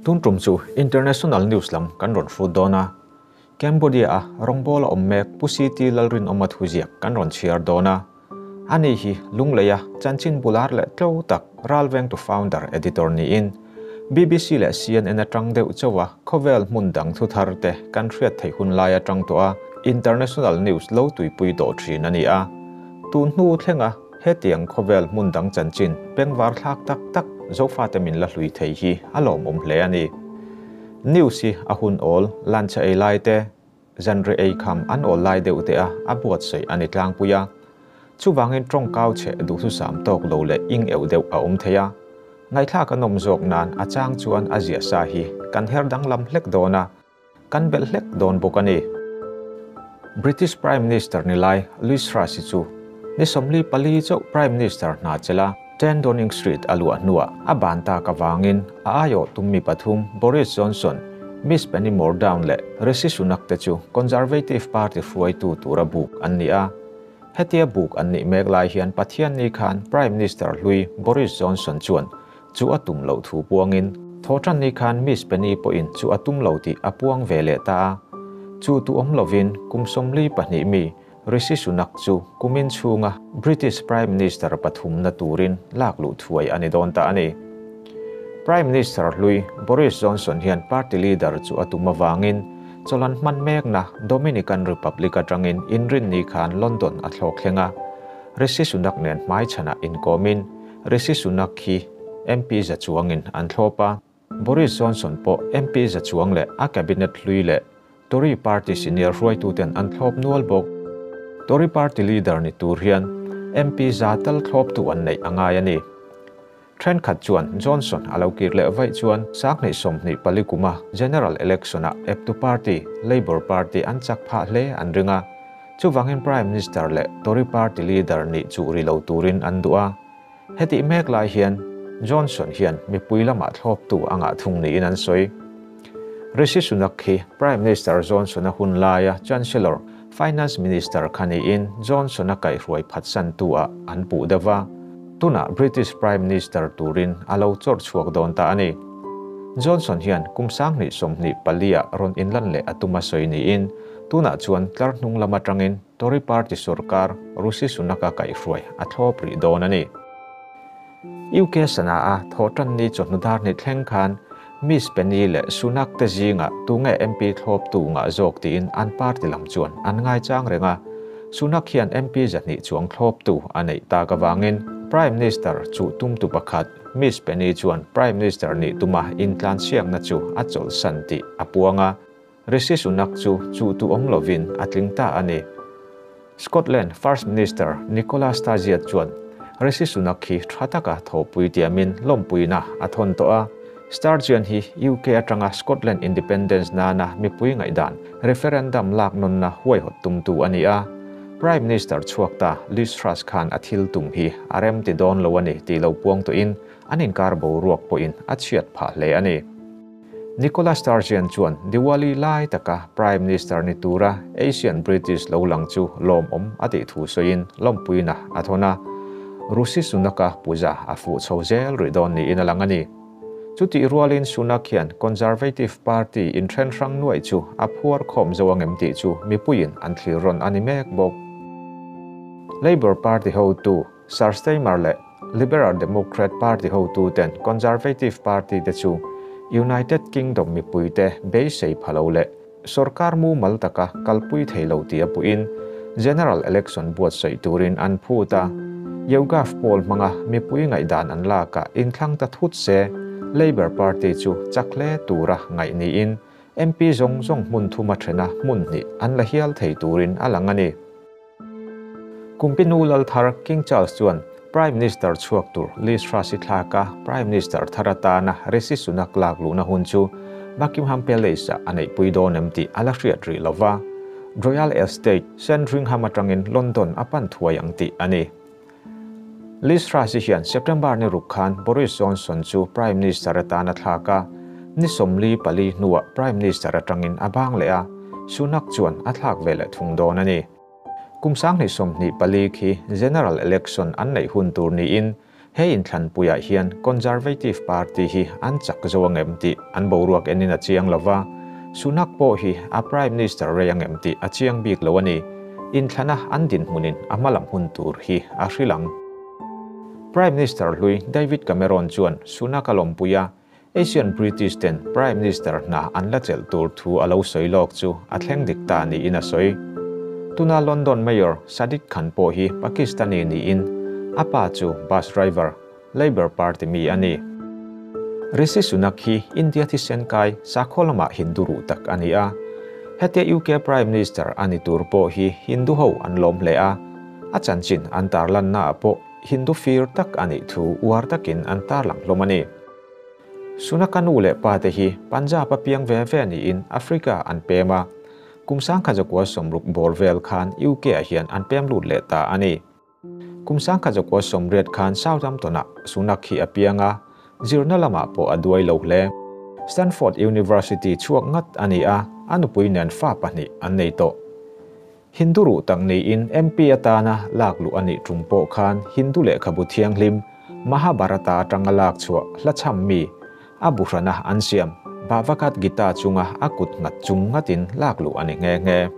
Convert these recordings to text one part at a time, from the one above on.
Tun tum chu International News lam kan rawn hrut dawn a, Cambodia-a rawngbawla awm mek Pu CT Lalrinawma thuziak kan rawn chhiar dawn a. Ani hi Lungleia chanchin bular leh tlo tak Ralvengtu founder editor niin BBC leh CNN atang deuh chauh a khawvel hmun dang thu thar te kan hriat theih hun lai atang tawh a international news lo tuipui tawh thin a ni a. Tun hnu thlenga hetiang khawvel hmun dang chanchin pengvar thlak tak tak Zofate min la hlui thei hi a lawmawm hle a ni. News hi a hun awl lunch a ei lai te, Zanri ei kham an awl lai deuh te a a buatsaih a ni tlangpui a. Chuvangin tawngkau chhe duhthusam tawk lo leh ing euh deuh a awm thei a. Ngaihthlak a nawm zawk nan a chang chuan a ziah sa hi kan her danglam hlek dawn a, kan belh hlek dawn bawk a ni. British Prime Minister ni lai Liz Truss-i chu ni 44 chauh Prime Minister hna chelh a, 10 Downing Street a luah hnuah a ban tak avangin a aiawh tum mi pathum Boris Johnson, Miss Penny Mordaunt leh Rishi Sunak te chu Conservative Party hruaitu tura buk an ni a. Hetia buk an nih mek lai hian Pathianni khan Prime Minister hlui Boris Johnson chuan chu a tum loh thu puangin Thawhtanni khan Miss Penny pawhin chu a tum lo tih a puang ve leh ta a. Chu tu awm lovin kum 42 mi Rishi Sunak chu kumin chhunga British Prime Minister pathumna turin lak luh thuai a ni dawn ta a ni. Prime Minister hlui Boris Johnson hian party leader chu a tum avangin chawlan hman mekna Dominican Republic atangin inrinni khan London a thlawk thleng a. Rishi Sunak nen hmaichhanah inkawmin Rishi Sunak hi MP za chuangin an thlawp a. Boris Johnson pawh MP za chuang leh a cabinet hlui leh Tory party senior hruaituten an thlawp nual bawk. Tory party leader ni tur hian MP za tal thlawptu an neih a ngai a ni. Thenkhat chuan Johnson a lo kir leh vaih chuan 2024 kuma general election-ah eptu party Labour Party an chak phah hle an ring a. Chuvangin Prime Minister leh Tory party leader nih chu ri lo turin an duh a. Hetih mek lai hian Johnson hian mipui lamah thlawptu a ngah thung niin an sawi. Rishi Sunak hi Prime Minister Johnson-a hun laia Chancellor, Finance Minister kha niin Johnson-a kaihhruai phatsantu ah an puh deuh va, tunah British Prime Minister turin a lo chawr chhuak dawn ta a ni. Johnson hian kum 2024 ah rawn inlan leh a tum a sawi niin tunah chuan tlar hnung lam atangin Tory Party sorkar Rishi Sunak-a kaihhruai a thlawp rih dawn a ni. UK Sana-a thawhtanni chawhnu dar ni thleng khan Miss Penny leh Sunak te zingah tunge MP thlawptu ngah zawk tiin an party lam chuan an ngaichang reng a. Sunak hian MP 200 chuang thlawptu a neih tak avangin Prime Minister chu tumtu pakhat Miss Penny chuan Prime Minister nih tuma intlansiakna chu a chawlhsan tih a puang a. Rishi Sunak chu chuhtu awm lovin a tling ta a ni. Scotland First Minister Nicola Sturgeon chuan Rishi Sunak hi tha taka thawhpui tiamin lawmpuina a thawn tawh a. Sturgeon hi UK atanga Scotland independence nana mipui ngaihdan referendum lak nawnna huaihawt tumtu a ni a. Prime Minister chhuak ta Liz Truss khan a thil tum hi a rem ti dawn lo a ni tih lo puang tawhin an inkar boruak pawhin a chhiat phah hle a ni. Nicola Sturgeon chuan Diwali lai taka Prime Minister ni tura Asian British lo lang chu lawmawm a tih thu sawiin lawmpuina a thawn a, Rishi Sunak-a puja a fuh chho zel rih dawn niin a lang a ni. Chutih rualin Sunak hian Conservative Party inthen hrang nuaih chu a phuar khawm zo angem tih chu mipuiin an thlir rawn a ni mek bawk. Labour Party hotu Sir Starmer leh Liberal Democrat Party hotuten Conservative Party te chu United Kingdom mipuite beisei pha lo leh sorkar mumal taka kalpui thei lo tih a puhin general election buatsaih turin an phut a. YouGov poll hmanga mipui ngaihdan an lakah inthlang ta thut se Labour Party chu chak hle tura ngaih niin MP zawng zawng hmun thuma thena hmun hnih an la hial thei turin a lang a ni. Kumpinu Lalthar King Charles chuan Prime Minister chhuak tur Liz Truss i thlak a, Prime Minister thar atana Rishi Sunak lak luhna hun chu Buckingham Palace-ah a neihpui dawn em tih a la hriat rih lova, Royal Estate, Sandringham atangin London a pan thuai ang tih a ni. Liz Truss i hian September ni ruk khan Boris Johnson chu Prime Minister atana thlak a, ni 44 hnuah Prime Minister atangin a bang leh a, Sunak chuan a thlak ve leh thung dawn a ni. Kum 2024 khi general election an neih hun tur niin He inthlanpuiah hian Conservative Party hi an chak zo ang em tih an boruak enin a chiang lo va, Sunak pawh hi a Prime Minister rei ang em tih a chiang bik lo a ni. Inthlana an dinhmunin a hmalam hun tur hi a hrilh ang. Prime Minister hlui David Cameron chuan Sunak a lawmpui a, Asian British ten Prime Minister hna an la chelh tur thu a lo sawi lawk chu a thleng dik ta niin a sawi. Tuna London Mayor Sadiq Khan pawh hi Pakistani niin a pa chu bus driver, Labour Party mi a ni. Rishi Sunak hi India thisen kai sakhaw lamah Hindu ruh tak a ni a. Hetia UK Prime Minister a ni tur pawh hi Hindu ho an lawm hle a, a chanchin an tarlannaah pawh Hindu fir tak a nih thu uar takin an tarlang hlawm a ni. Sunaka nu leh pa te hi Punjab a piang ve ve niin Africa an pem a, kum sangkhajakua sawmruk bawr vel khan UK ah hian an pem lut leh ta a ni. Kum sangkhajakua sawmriat khan Southampton ah Sunak hi a piang a, zirna lamah pawh a duai lo hle. Stanford University chhuak ngat a ni a, a nupui nen fa pahnih an nei tawh. Hindu ruh tak niin MP atana lak luh a nih tum pawh khan Hindu lehkhabu thianghlim Mahabharata atanga lak chhuah hla chham mi a bu hrana an siam Bhavakat Gita chunga a kut nghat chung ngatin lak luh a ni nghe nghe.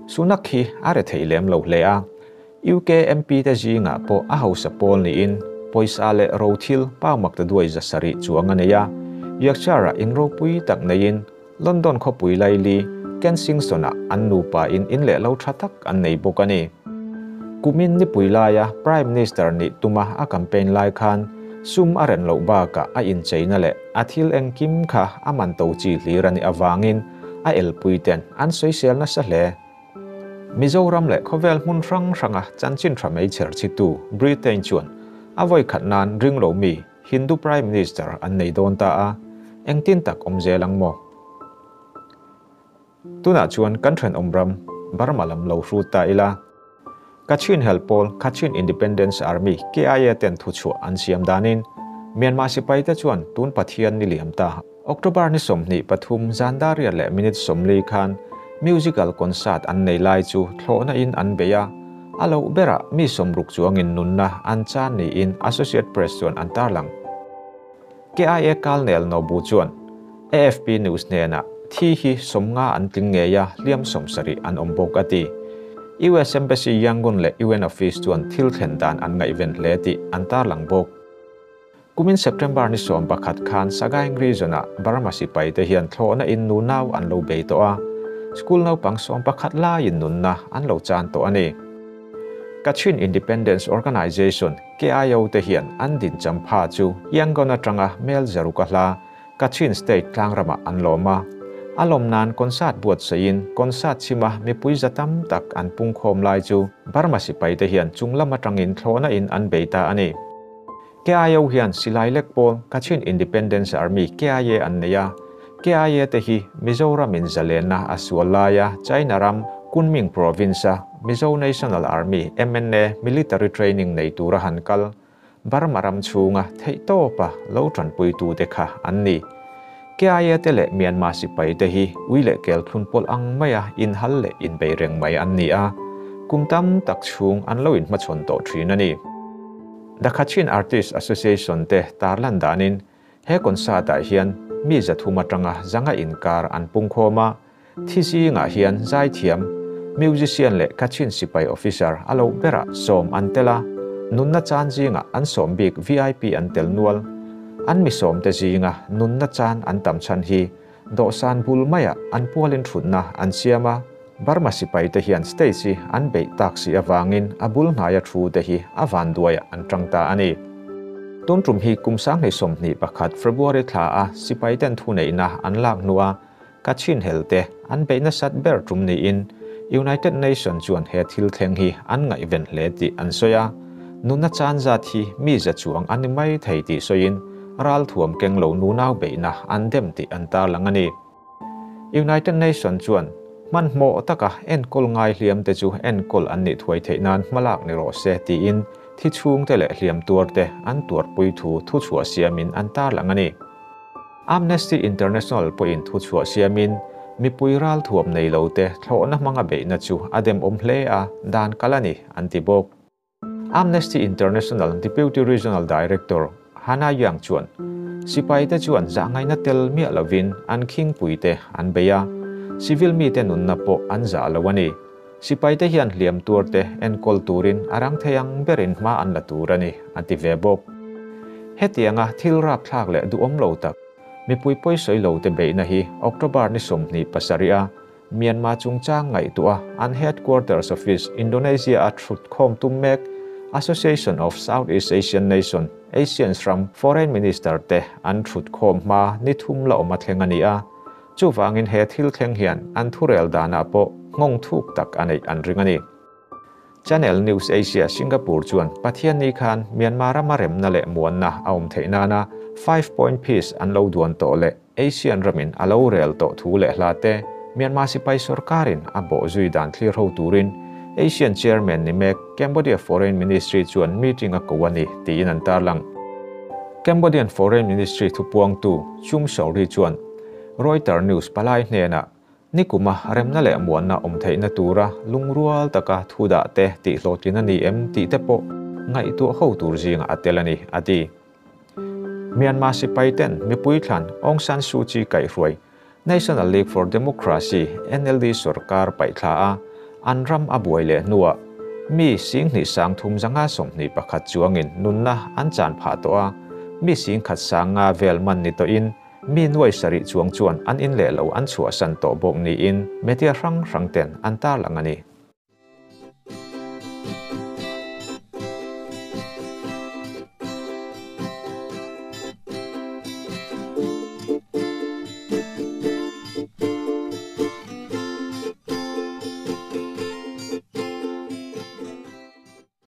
Sunak hi a re thei lem lo hle a, UK MP te zingah pawh a hausa pawl niin pawisa leh rothil paumak ta duai zasarih chuang a nei a, Yorkshire-ah in ropui tak neiin London khawpui laili Kensington-ah an nupa in in leh lo tha tak an nei bawk a ni. Kumin nipui laia Prime Minister nih tuma a campaign lai khan sum a ren loh bakah a incheina leh a thil engkim kha a man to chi hlir a nih avangin a elpui ten an sawisel nasa hle. Mizoram leh khawvel hmun hrang hranga chanchin tha mai chher chhitu Britain chuan a vawikhat nan ring lo mi Hindu Prime Minister an nei dawn ta a, engtin tak awm zel ang maw? Tunah chuan kan thenawm ram Burma lam lo hrut ta ila. Kachin hel pawl Kachin Independence Army, KIA, ten thuchhuah an siam danin Myanmar sipaite chuan tun Pathian ni liam ta October ni 23 zan dar riat leh minute 40 khan musical concert an nei lai chu thlawhna in an bei a, a loh berah mi sawmruk chuangin nunna an chan niin Associate Press chuan an tarlang. KIA Kalnel Nobu chuan AFP News hnenah thi hi sawmnga an tling ngei a, hliam sawmsarih an awm bawk a ti. US Embassy Yangon leh UN Office chuan thil thlen dan an ngaihven hle tih an tarlang bawk. Kumin September ni 11 khan Sagaing region-ah Burma sipai te hian thlawhna in nu nau an lo bei tawh a, school naupang 11 laiin nunna an lo chan tawh a ni. Kachin Independence Organization, KIO, te hian an din champha chu Yangon atanga mel zaruk a hla Kachin State tlangrama an lawm a. A lawm nan concert buat seiin concert chima mipui za tam tak an pungkhawm lai chu Burma sipai te hian chunglam atangin thlawhna in an bei ta a ni. KIO hian silai lek pawl Kachin Independence Army, KIA, an nei a. KIA te hi Mizoram in zalenna a sual laia China ram Kunming province a Mizo National Army, MNA, military training nei tura han kal Burma ram chhunga theih tawpa lo tanpuitu te kha an ni. KIA te leh Myanmar sipai te hi ui leh kel thlun pawl ang maia inhal leh inbei reng mai an ni a, kum tam tak chhung an lo inhmachhawn tawh thin a ni. The Kachin Artist Association te tarlan danin he concert-ah hian mi zathum atanga zanga inkar an pungkhawm a, thi zingah hian zaithiam, musician leh Kachin sipai officer a lo berah sawm an tel a, nunna chan zingah an sawm bik VIP an tel nual. An mi sawm te zinga nunna chan an tam chhan hi dawhsan bul maiah an pualin thutna an siam a, Burma sipai te hian stage hi an beih tak si awangin a bul hnaia thu te hi a van duaiah an tang ta a ni. Tun tum hi kum 2021 February thla a sipai ten thu neihna an lak hnua Kachin hel te an beihna sat ber tum niin United Nations chuan he thil thleng hi an ngaihven hle tih an sawi a, nunna chan zat hi mi za chuang an ni mai thei tih sawiin ral thuam keng lo nunau beihna an dem tih an tarlang a ni. United Nations chuan hmanhmawh taka enkawl ngai hliam te chu enkawl an nih thuai theih nan hmalak ni rawh se tiin thi chhung te leh hliam tuar te an tuarpui thu thuchhuah siamin an tarlang a ni. Amnesty International pawhin thuchhuah siamin mipui ral thuam nei lo te thlawhna hmanga beihna chu a dem awm hle a, dan kal a ni an ti bawk. Amnesty International Deputy Regional Director Hannah Yang chuan, Sipaite chuan zahngaihna tel miah lovin an khingpuite an bei a, civil mite nunna pawh an zah lo a ni. Sipaite hian hliam tuarte enkawl turin a rang thei ang berin hma an la tur a ni, a ti ve bawk. Hetianga thil rapthlak leh duhawm lo tak, mipui pawisawi lote beihna hi October ni 27 a Myanmar chungchang ngaihtuah an headquarters office Indonesia a thutkhawm tum mek Association of Southeast Asian Nation, ASEAN ram Foreign Minister te an thutkhawm hma ni thum la awm a thleng a ni a. Chuvangin he thil thleng hian an thurel danah pawh nghawng thuk tak a neih an ring a ni. Channel News Asia Singapore chuan Pathianni khan Myanmar rama remna leh muanna a awm theih nana Five Point Peace an lo duan tawh leh ASEAN ramin a lo rel tawh thu leh hla te Myanmar sipai sorkarin a bawh zui dan thlir ho turin ASEAN Chairman ni mek Cambodia Foreign Ministry chuan meeting a ko a ni tiin an tarlang. Cambodian Foreign Ministry thupuangtu Chum Souri chuan Reuters News palai hnenah Nikuma remna leh muanna awm theihna tura lungrual taka thu dah te tih hlawhtlin a ni em tih te pawh ngaihtuah ho tur zingah a tel a ni, a ti. Myanmar sipai ten mipui thlan Aung San Suu Kyi kaihhruai National League for Democracy, NLD, sorkar paihthla a, an ram a buai leh hnuah mi 23,021 chuangin nunna an chan phah tawh a, mi 1,150 vel man ni tawhin Mi nuai sarih chuang chuan an in leh lo an chhuahsan tawh bawk niin media hrang hrang ten an tarlang a ni.